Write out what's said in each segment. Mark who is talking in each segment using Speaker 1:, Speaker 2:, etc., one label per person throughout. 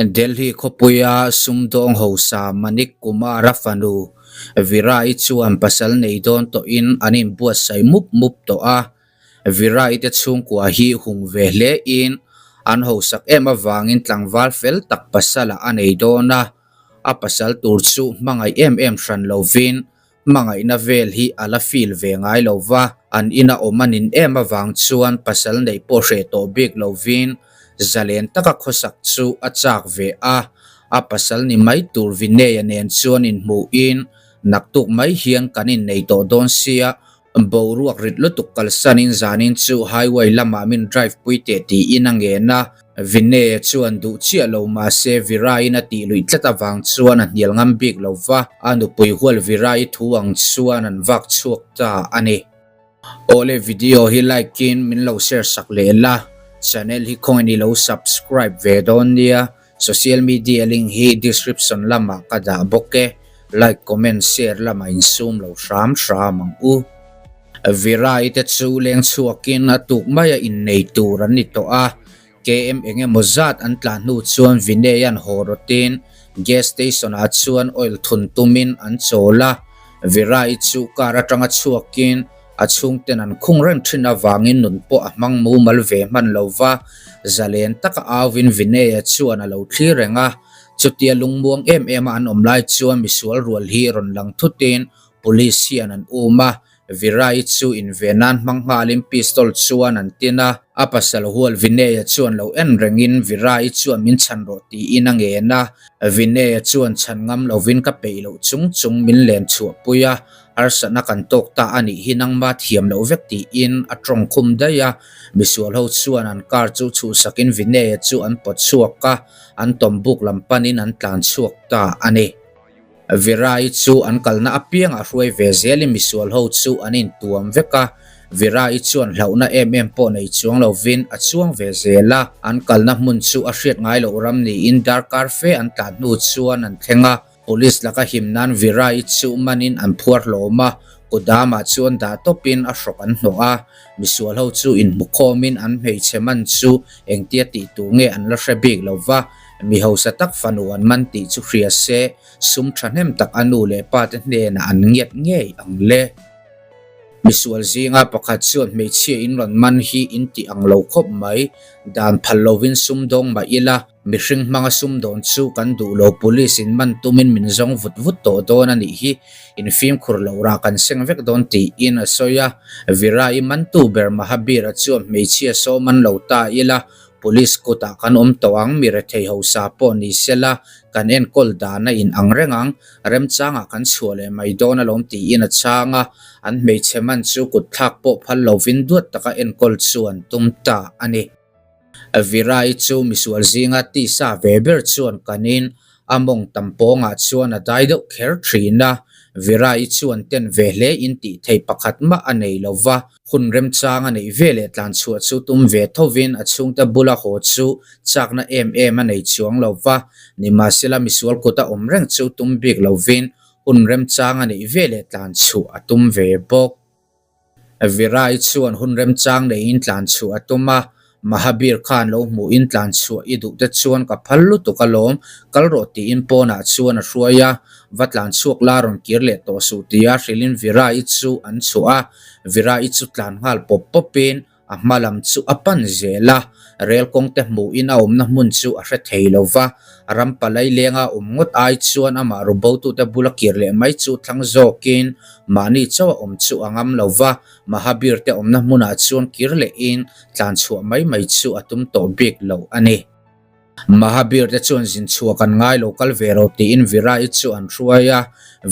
Speaker 1: Delhi khawpuia sumdawng hausa Manik Kumar-a fanu Virai chuan pasal nei dawn tawhin an inbuatsaih mup mup tawh a. Virai te chhungkua hi hung ve hle in an hausak em avangin tlangval fel tak pasalah a nei dawn a, a pasal tur chu hmangaih em em hran lovin Hmangaihna vel hi a la feel ve ngai lo va, an ina awm a nin em avang chuan pasal neih pawh hreh tawh bik lovin zalen taka khawsak chu a chak ve a. A pasal ni mai tur Vinay-a nen chuan inhmuhin naktuk mai hian kan innei tawh dawn sia, Boruak rit lutuk kalsanin zanin chu highway lamah min drive pui teh tiin a ngen a, Vinay-a chuan duh chiah lo mahse Vira-in a tih luih tlat avang chuan a hnial ngam bik lo va, a nupui hual Vira-i thu ang chuan an vak chhuak ta a ni. Awle video hi like in min lo share sak leh la, channel hi khawngin i lo subscribe ve dawn nia, Social media link hi description lamah ka dah bawk e, like comment share lamah insum lo hram hram ang u. Virai te chu leng chhuakin a tuk maia innei tur an ni tawh a, KM eng emaw zat an tlah hnu chuan Vinay-a'n haw rawtin gas station ah chuan oil thun tumin an chawl a, Virai chu car atanga chhuakin A chhungten an khung reng thin avangin nun pawh a hmang mumal ve hman lo va, zalen taka auvin Vinay-a chuan a lo thlir reng a. Chutia lungmuang em em a an awm lai chuan misual rual hi rawn lang thutin Police hian an um a, Virai chu inve nan hmang nghalin pistol chuan an tin a. A pasal hual Vinay-a chuan lo en rengin Virai chuan min chhan rawh tiin a ngen a, Vinay-a chuan chhan ngam lovin ka peih loh chung chung min len chhuahpui a, Harsatna kan tawk ta a nih hi nangma thiam loh vek tiin a tawng khum daih a, misual ho chuan an car chu chhuhsakin Vinay-a chu an pawt chhuak a, an tawm buk lam panin an tlan chhuak ta a ni. Virai chu an kalna apiangah hruai ve zelin misual ho chu an intuam vek a, Virai chuan hlauhna em em pawh nei chuang lovin a chuang ve zel a, an kalna hmun chu a hriat ngai loh ram niin darkar fe an tlan hnu chuan an thleng a. Police laka him nan Virai chu manin an phuar hlawm a, kudamah chuan dah tawpin a hrawk an hnawh a. Misual ho chu inhmukhawmin an hmeichhe man chu engtia tih tur nge an la hre bik lo va, mi hausa tak fanu an man tih chu hria se, sum thahnem tak a nu leh pa te hnenah an ngiat ngei ang le. Misual zinga pakhat chuan hmeichhia in rawn man hi in tih ang lo khawp mai, dan phal lovin sumdawng mah ila, Mihring hmanga sumdawn chu kan duh lo, police in man tumin min zawng vut vut tawh dawn a nih hi, in fimkhur loh rah kan seng vek dawn tiin a sawi a. Virai mantu ber Mahabir-a chuan hmeichhia saw man lo ta ila, police kutah kan awm tawh ang, mi rethei hausa pawh ni sela, kan enkawl dan a in ang reng ang, remchangah kan chhuah leh mai dawn alawm tiin a chhang a, an hmeichhe man chu kutthlak pawh phal lovin duat taka enkawl chu an tum ta a ni. Virai chu misual zinga tisa ve ber chuan kanin a mawng tam pawngah chuan a dai deuh kher thin a. Virai chuan ten ve hle in tih theih pakhat mah a nei lo va, hun remchang a neih ve leh tlan chhuah chu tum ve thovin a chhungte bula haw chu chakna em em a nei chuang lo va. Nimahsela misual kuta awm reng chu tum bik lovin hun remchang a neih ve leh tlan chhuah a tum ve bawk. Virai chuan hun remchang neiin tlan chhuah a tum a, Mahabir khan lo hmuhin tlan chhuah i duh te chuan ka phal lutuk alawm, kal rawh tiin pawnah chuan a hruai a, va tlan chhuak la rawn kir leh tawh suh tia hrilhin Virai chu an chhuah a, Virai chu tlan nghal pawp pawpin a hma lam chu a pan zel a, rel kawng te hmuhin a awmna hmun chu a hre thei lo va, ram palai lenga awm ngawt ai chuan amah rubotute bula kir leh mai chu thlang zawkin mahni chauh a awm chu a ngam lo va, Mahabir te awmna hmunah chuan kir lehin tlan chhuah mai mai chu a tum tawh bik lo a ni. Mahabir te chuan zin chhuah kan ngai lo kal ve ro tiin Virai chu an hruai a,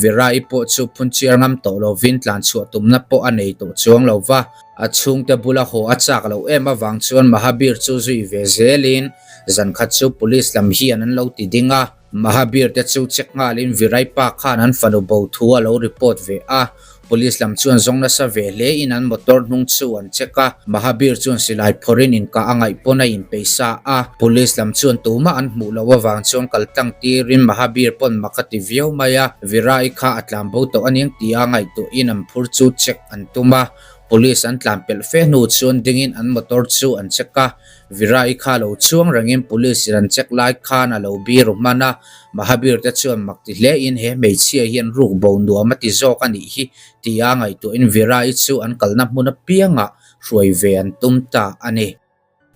Speaker 1: Virai pawh chu phunchiar ngam tawh lovin tlan chhuah tumna pawh a nei tawh chuang lo va, a chhungte bula haw a chak loh em avang chuan Mahabir chu zui ve zelin zan khat chu police lam hian an lo ti ding a, Mahabir te chu check nghalin Virai pa khan an fanu bo thu a lo report ve a, Police lam chuan zawng nasa ve hle in an motor hnung chu an check a, Mahabir chuan silai phawrhin inkah a ngaih pawn a inpeih sa a, Police lam chuan tumah an hmuh loh avang chuan kal tlang tirin Mahabir pawn mak a ti viau mai a, Virai kha a tlan bo tawh aniang tia ngaihtuahin an phur chu check an tum a. Police an tlan pelh fe hnu chuan dingin an motor chu an check a, Virai kha lo chuang rengin police in an check lai khan a lo biru hman a, Mahabir te chuan mak ti hle in he hmeichhia hian ruk bo nuam a ti zawk a nih hi tia ngaihtuahin Virai chu an kalna hmun apiangah hruai ve an tum ta a ni.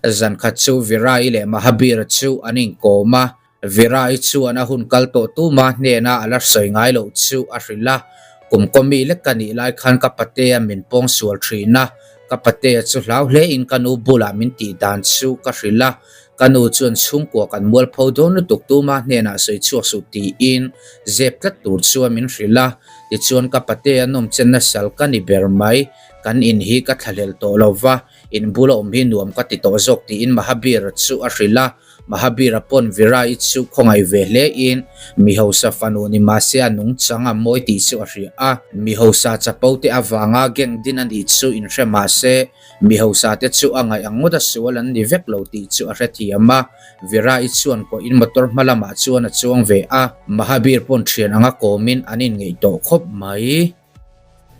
Speaker 1: Zan khat chu Virai leh Mahabir chu an inkawm a, Virai chuan a hun kal tawh tuma hnena a la sawi ngai loh chu a hrilh a, Kum kawmi lek ka nih lai khan ka patea min pawng sual thin a, ka patea chu hlau hlein ka nu bulah min tih dan chu ka hrilh a, ka nu chuan chhungkua kan mualpho dawn lutuk tuma hnenah sawi chhuak suh tiin zep tlat tur chuan min hrilh a, tichuan ka patea nawmchenna sal ka ni ber mai, kan in hi ka thlahlel tawh lo va, in bula awm hi nuam ka ti tawh zawk tiin Mahabir chu a hrilh a. Mahabir-a pawn Virai chu khawngaih ve hle in mi hausa fanu ni mahse a nungchang a mawi tih chu a hria a. Mi hausa chapo te avanga gang din a nih chu inhre mahse mi hausa te chu a ngaih ang ngawt a sual an ni vek lo tih chu a hrethiam a. Virai chuan kawh in motor hma lamah chuan a chuang ve a. Mahabir pawn thian anga kawmin an inngeih tawh khawp mai.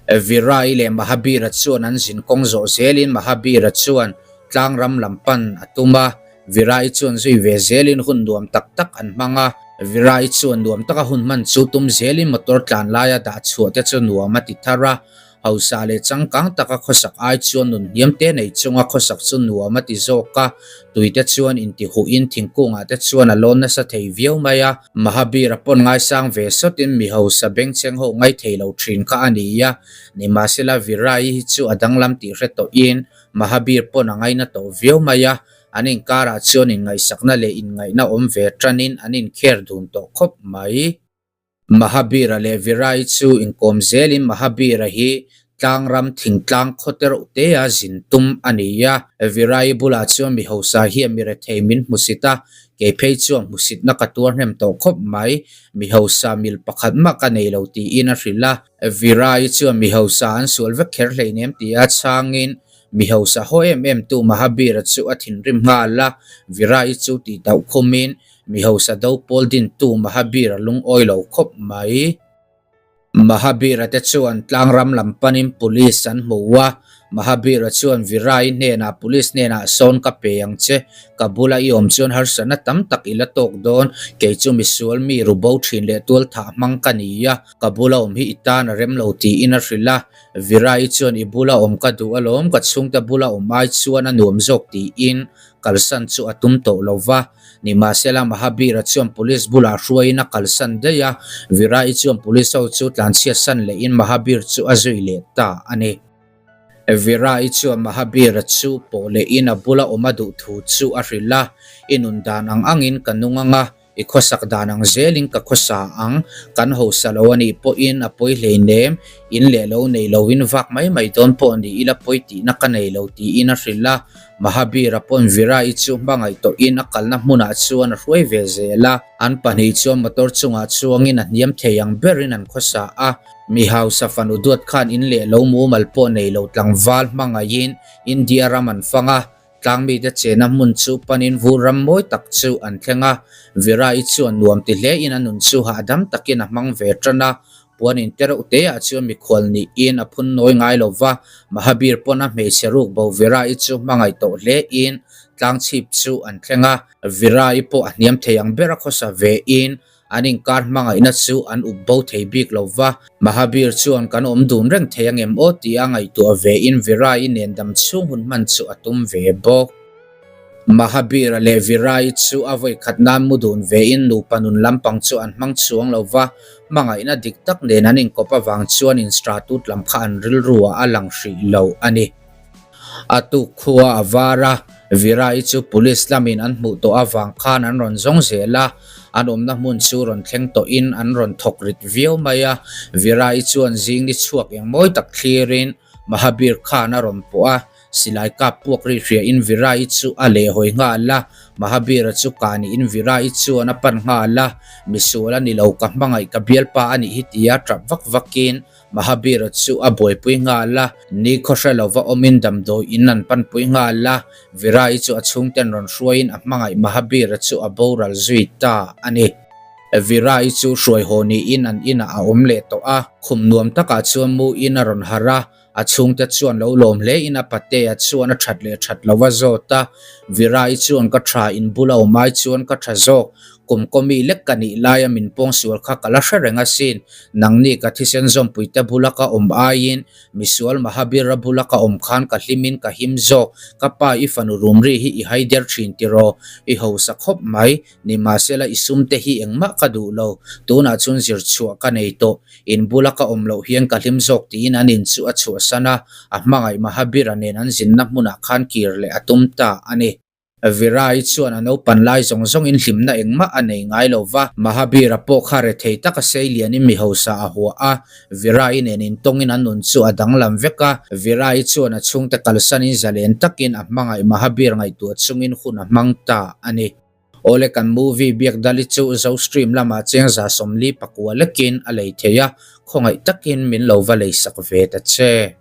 Speaker 1: Virai leh Mahabir-a chuan an zin kawng zawh zelin Mahabir-a chuan tlang ram lam pan a tum a, Virai chuan zui ve zelin hun nuam tak tak an hmang a. Virai chuan nuam taka hun hman chu tum zelin motor tlan laia dah chhuah te chu nuam a ti thar a, hausa leh changkang taka khawsak ai chuan nun hniam te nei chunga khawsak chu nuam a ti zawk a, tui te chuan intihuhin thingkungah te chuan a lawn nasa thei viau mai a. Mahabir-a pawn ngaisang ve sawtin mi hausa bengchheng ho ngaithei lo thin kha a ni a, nimahsela Virai hi chu a danglam tih hre tawhin Mahabir pawn a ngaina tawh viau mai a, an inkarah chuan inngaihsakna leh inngaihna awm ve tanin an inkher dun tawh khawp mai. Mahabir-a leh Virai chu inkawm zelin Mahabir-a hi Tlangram thingtlang khaw te reuh te a zin tum a ni a. Virai bulah chuan mi hausa hian mi rethei min hmusit a, kei phei chuan hmusitna ka tuar hnem tawh khawp mai, mi hausa mil pakhat mah ka nei lo tiin a hrilh a. Virai chuan mi hausa an sual vek kher hleinem tia chhangin mi hausa haw em em tu Mahabir-a chu a thinrim nghal a, Virai chu tih tauh khumin mi hausa do pawl dintu Mahabir-a lungawi lo khawp mai. Mahabir-a te chuan tlangram lam panin police an hmu a, Mahabir-a chuan Virai hnenah police hnenah sawn ka pe ang che, ka bula i awm chuan harsatna tam tak i la tawk dawn, kei chu misual mi ru bo thin leh tual thah hmang ka ni a, ka bula awm hi i tan a rem lo tiin a hrilh a, Virai chuan i bula awm ka duh alawm, ka chhungte bula awm ai chuan a nuam zawk tiin kalsan chu a tum tawh lo va. Nimahsela Mahabir-a chuan police bulah hruaiin a kalsan daih a, Virai chuan police ho chu tlanchhiat san lehin Mahabir chu a zui leh ta a ni. Virai chuan Mahabir-a chu pawh lehin a bula awm a duh thu chu a hrilh a, I nun dan ang angin ka nung ang a, i khawsak dan ang zelin ka khawsa ang, kan hausa lo a nih pawhin a pawi hleinem, in leh lo nei loin vak mai mai dawn pawh ni ila pawi tihna ka nei lo tiin a hrilh a. Mahabir-a pawn Virai chu hmangaih tawhin a kalna hmunah chuan a hruai ve zel a, an pahnih chuan motor chungah chuangin a hniam thei ang berin an khawsa a. Mi hausa fanu duat khan in leh lo mumal pawh nei lo tlangval hmangaihin India ram an fang a, tlangmite chena hmun chu panin vur ram mawi tak chu an thleng a. Virai chuan nuam ti hlein a nun chu hahdam takin a hmang ve tan a, Puan in te reuh te ah chuan mikhual niin a phun nawi ngai lo va, Mahabir pawn a hmeichhe ruk bo Virai chu hmangaih tawh hle in tlang chhip chu an thleng a, Virai pawh a hniam thei ang ber a khawsa ve in an inkar hmangaihna chu an up bo thei bik lo va, Mahabir chuan kan awm dun reng thei angem aw tia ngaihtuah ve in Virai nen dam chhung hun hman chu a tum ve bawk. Mahabir-a leh Virai chu a vawi khat nan mu dun vein nupa nun lampang chu an hmang chuang lo va, hmangaihna dik tak nen an inkawp avang chuan instratut lam kha an rilru ah a lang hrih lo a ni. A tuk khua a var a, Virai chu police lamin an hmuh tawh avang khan an rawn zawng zel a, an awmna hmun chu rawn thleng tawhin an rawn thawk rit viau mai a, Virai chuan zing ni chhuak eng mawi tak thlirin Mahabir khan a rawn pawh a, Silai kap puak ri hria in Virai chu a leh hawi nghal a, Mahabir-a chu kah niin Virai chuan a pan nghal a, misual a ni lo ka hmangaih ka bialpa a nih hi tia tap vak vakin Mahabir-a chu a buaipui nghal a, ni khaw hre lova awmin damdawi in an panpui nghal a, Virai chu a chhungten rawn hruaiin a hmangaih Mahabir-a chu a boral zui ta a ni. Virai chu hruai haw niin an inah a awm leh tawh a, khum nuam takah chuan mu in a rawn harh a. A chhungte chuan lo lawm hle in a patea chuan a that leh that lo a zawt a. Virai chuan ka tha in bul a awm ai chuan ka tha zawk. Kum kawmi lek ka nih laia min pawngsual kha ka la hre reng asin. Nangni ka thisen zawmpuite bula ka awm aiin misual Mahabira bula ka awm khan ka hlimin ka him zawk. Ka pa i fanu rumri hi i haider thin tiraw? I hausa khawp mai. Nimahsela i sum te hi engmah ka duh lo. Tunah chuan zir chhuah ka nei tawh. In bula ka awm loh hian ka hlim zawk tiin an in chu a chhuahsan a, a hmangaih Mahabira nen an zinna hmunah khan kir leh a tum ta a ni. Virai chuan a naupan lai zawng zawngin hlimna engmah a nei ngai lo va, Mahabira pawh kha rethei taka sei lianin mi hausa a huah a, Virai nen intawngin a nun chu a danglam vek a, Virai chuan a chhungte kalsanin zalen takin a hmangaih Mahabir ngaihtuah chungin hun a hmang ta a ni. Awle kan movie biak dali chu Zo stream lamah chengza 44 lekin a lei thei a, khawngaih takin min lo va leisak ve ta che.